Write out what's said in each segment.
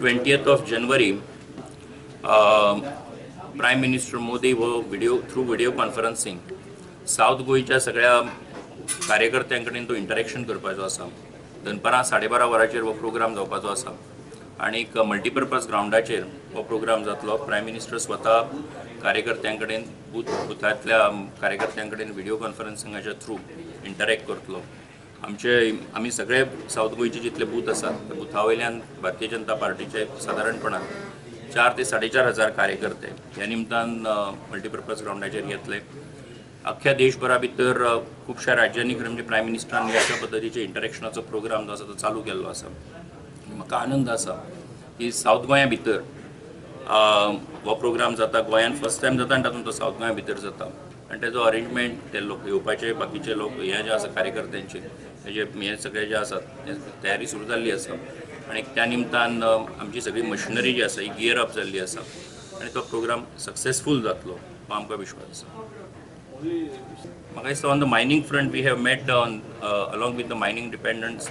20th of January Prime Minister Modi हो video through video conferencing South गोंयच्या सगळ्या कार्यकर्त्यां कडेन तो इंटरेक्शन करपाचो आसा. दनपारां 12:30 वरांचेर हो प्रोग्राम जावपाचो आसा आनी मल्टीपर्पज ग्रावंडाचेर हो प्रोग्राम जातलो. प्रायम मिनिस्टर स्वता कार्यकर्त्यां कडेन बुथांतल्या कार्यकर्त्यां कडेन व्हिडियो कॉन्फरन्सिंगाच्या थ्रू इंटरेक्ट करतलो. आमी सगळे सावथ गोंयचे जितले बूथ आसात त्या बुथा वयल्यान भारतीय जनता पार्टीचे सादारणपणान 4 ते 4,500 कार्यकर्ते ह्या निमतान मल्टीपर्पज ग्रावंडाचेर येतले. अख्ख्या देशभरा भितर खुबश्या राज्यांनी खरें म्हणजे प्रायम मिनिस्टरान अशा पद्दतीचे इंटरेक्शनाचो प्रोग्राम जो आसा तो चालू केल्लो आसा. म्हाका आनंद आसा की सावथ गोंया भितर हो प्रोग्राम जाता. गोंयान फर्स्ट टायम जाता आनी तातूंत तो सावथ गोंया भितर जाता आनी तेजो अरेंजमेंट ते लोक येवपाचे बाकीचे लोक हे जे आसा कार्यकर्त्यांचे तेजे हे सगळे जे आसात तयारी सुरू जाल्ली आसा आनी त्या निमतान आमची सगळी मशिनरी जी आसा ही गियर अप जाल्ली आसा आनी तो प्रोग्राम सक्सेसफूल जातलो हो आमकां विश्वास आसा. म्हाका दिसता on the mining front we have met on along with the mining dependents.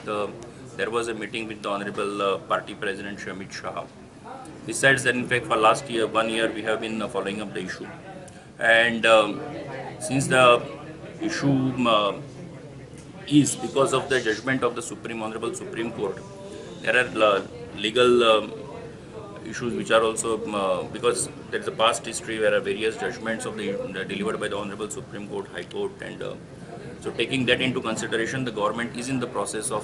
There was a meeting with the honourable party president Shri Amit Shah. Besides that, in fact, for last year, 1 year, we have been following up the issue. And since the issue is because of the judgment of the Honorable Supreme Court, there are legal issues which are also, because there is a past history where various judgments of the delivered by the Honorable Supreme Court, High Court, and so taking that into consideration, the government is in the process of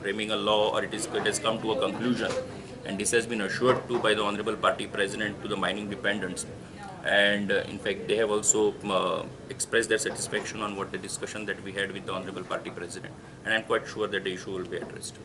framing a law, or it has come to a conclusion, and this has been assured to by the Honorable Party President to the mining dependents, and in fact they have also expressed their satisfaction on what the discussion that we had with the Honorable Party President, and I am quite sure that the issue will be addressed.